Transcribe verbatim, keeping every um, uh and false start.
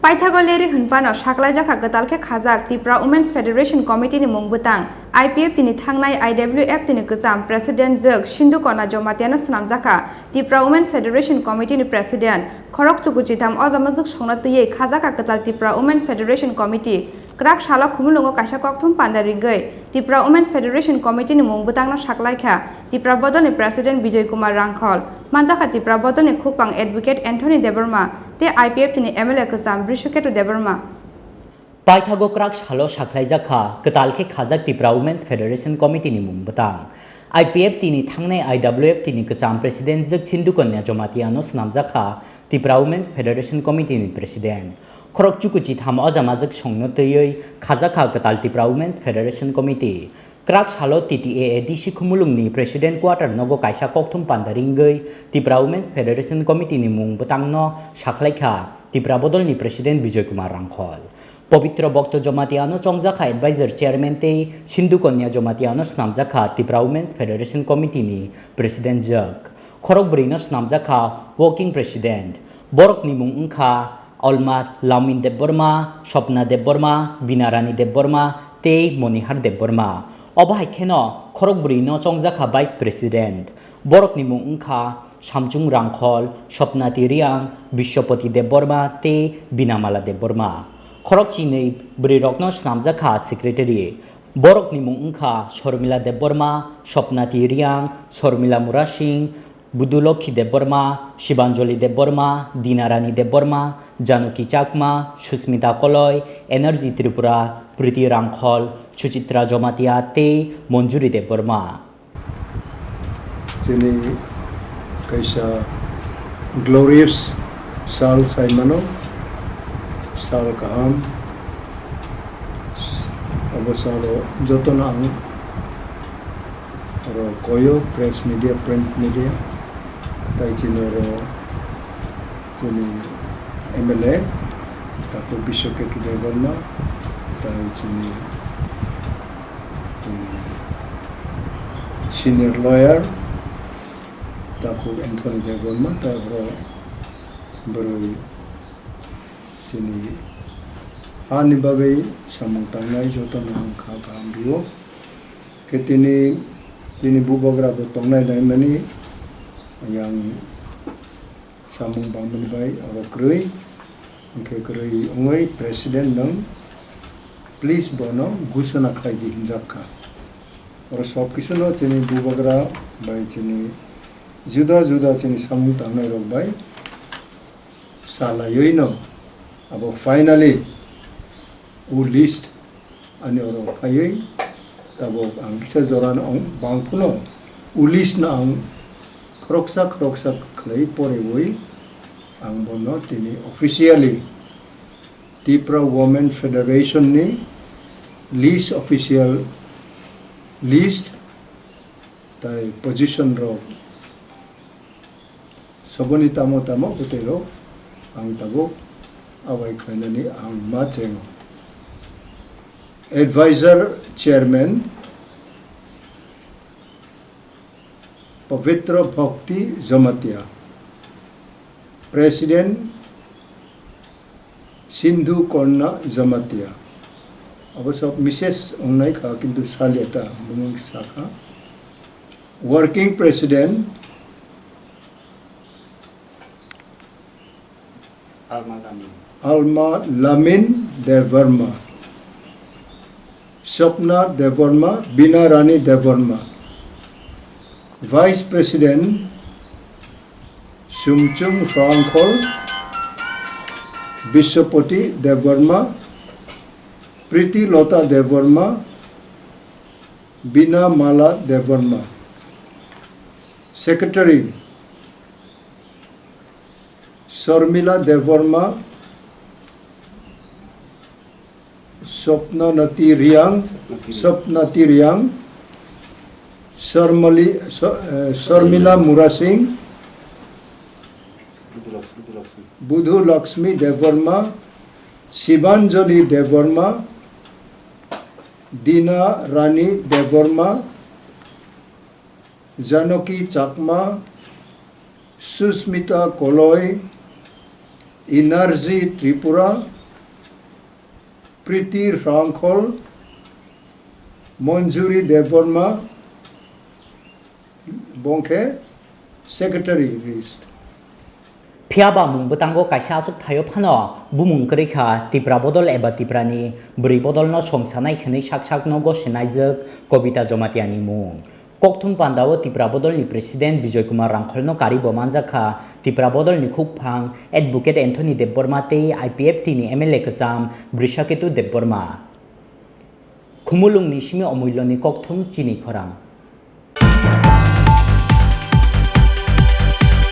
Paithago Leri hwnphano saklaijak kha kwtal khe khajak Tipra Women's Federation Committee ni mung bwtang. I P F T ni thangnai I W F T ni kwcham President jwk Sindhu Kanya Jamatia no swnamjak kha Tipra Women's Federation Committee ni President. Khorok chuku chitham ojamajwk songno twiwi khajak kha kwtal Tipra Women's Federation Committee. Kwrak salo Khumulwngo kaisa kokthum panda ringwi Tipra Women's Federation Committee ni mung bwtangno saklaikha Tipra Bodolni President Bijoy Kumar Rangkhol, manjakha Tipra Bodolni khukpang Advocate Anthony Debbarma tei I P F T ni M L A kwcham Brishuketu Debbarma. Paithago kwrak salo saklaijak kha kwtal khe khajak Tipra Women's Federation Committee ni mung bwtang. I P F T ni thangnai I W F T ni kwcham President jwk Sindhu Kanya Jamatia no swnamjak kha Tipra Women's Federation Committee ni President. Khorok chuku chitham ojamajwk songno twiwi khajak kha kwtal Tipra Women's Federation Committee. Kwrak salo T T A A D C Khumulwng ni President Quarter nogo kaisa kokthum panda ringwi Tipra Women's Federation Committee ni mung bwtang no saklaikha Tipra Bodol ni President Bijoy Kumar Rangkhol. Pobitro Bhakta Jamatia no chongjakha Advisor Chairman tei Sindhu Kanya Jamatia no swnamjakha Tipra Women's Federation Committee ni President jwk. Khorok bwrwi no swnamjakha Working President. Borok ni mung wngkha Alma Lamin Debbarma, Sopna Debbarma, Bina Rani Debbarma tei Monihar Debbarma. Obo hai kheno khorok bwrwi no chongjakha Vice President. Borok ni mung wngkha Samchung Rangkhol, Sopnati Riang, Bisyopoti Debbarma tei Binamala Debbarma. Khorok chinwi bwrwi rokno swnamjak kha Secretary. Borok ni mung wngkha Sormila Debbarma, Sopnati Riang, Sormila Murasing, Budulokhi Debbarma, Shibanjali Debbarma, Dinarani Debbarma, Januki Chakma, Susmita Koloi, Energy Tripura, Priti Rangkhol, Suchitra Jomatia tei Monjuri Debbarma. Chini kaisa glorious sal sai mano, sal kaham. Abo salo jotono ang oro koyo, press media, print media, tai chini oro chini M L A, Doctor Biswaketu Debbarma, tai chini, um, senior lawyer, Doctor Anthony Debbarma, tai oro bwrwi chini hani bagwi samung tangnai jotono ang kha kaham rio. Khe tini, tini bubagra bo tongnai naimani yang samung bangmani bai oro kwrwi, hwnkhe kwrwi wngwi president nwng please bono gusana khlai di hinjak kha. Oro sob kisuno chini bubagra bai chini juda juda chini samung tangnai rok bai salaiwi no abo finally o list ani oro phaiwi tabok ang kisa jora no ang bang phano o list no ang khoroksa khoroksa khlai porewi ang bono tini officially Tipra Women Federation ni list, official list tai position rok soboni tamo tamo bwtwi rok ang tabuk abai khlainani ang ma chengo. Advisor Chairman Pavitra Bhakti Jamatia, President Sindhu Kanya Jamatia. Abo sob message ongnai kha, kintu salia ta, bumung sakha. Working President Alma Lamin. Alma Lamin Debbarma, Swapna Debbarma, Bina Rani Debbarma. Vice President Sumchung Rangkhol, Biswapati Debbarma, Priti Lota Debbarma, Bina Mala Debbarma. Secretary Sormila Debbarma, Swapnati Riang, Swapnati Riang, Sormali, So-, eh, Sormila Murasing, Budhu Lakshmi, Budhu Lakshmi. Budhu Lakshmi Debbarma, Shibanjali Debbarma, Dina Rani Debbarma, Janaki Chakma, Susmita Koloi, Energy Tripura, Priti Rangkhol, Manjuri Debbarma, bongkhe secretary list. Phiya ba mung bwtango kaisa achuk thaio phano bumung kwrwi kha Tipra bodol eba Tiprani bwrwi bodolno songsanai hwnwi sak sakno gosi naijwk Kobita Jomatiani mung. Kokthum pandao Tipra bodolni president Bijoy Kumar Rangkholno karibo manjak kha Tipra bodolni khukphang Advocate Anthony Debbarma tei I P F T ni M L A kwcham Brishaketu Debbarma. Khumulwngni simi Omuiloni kokthum chini khorang.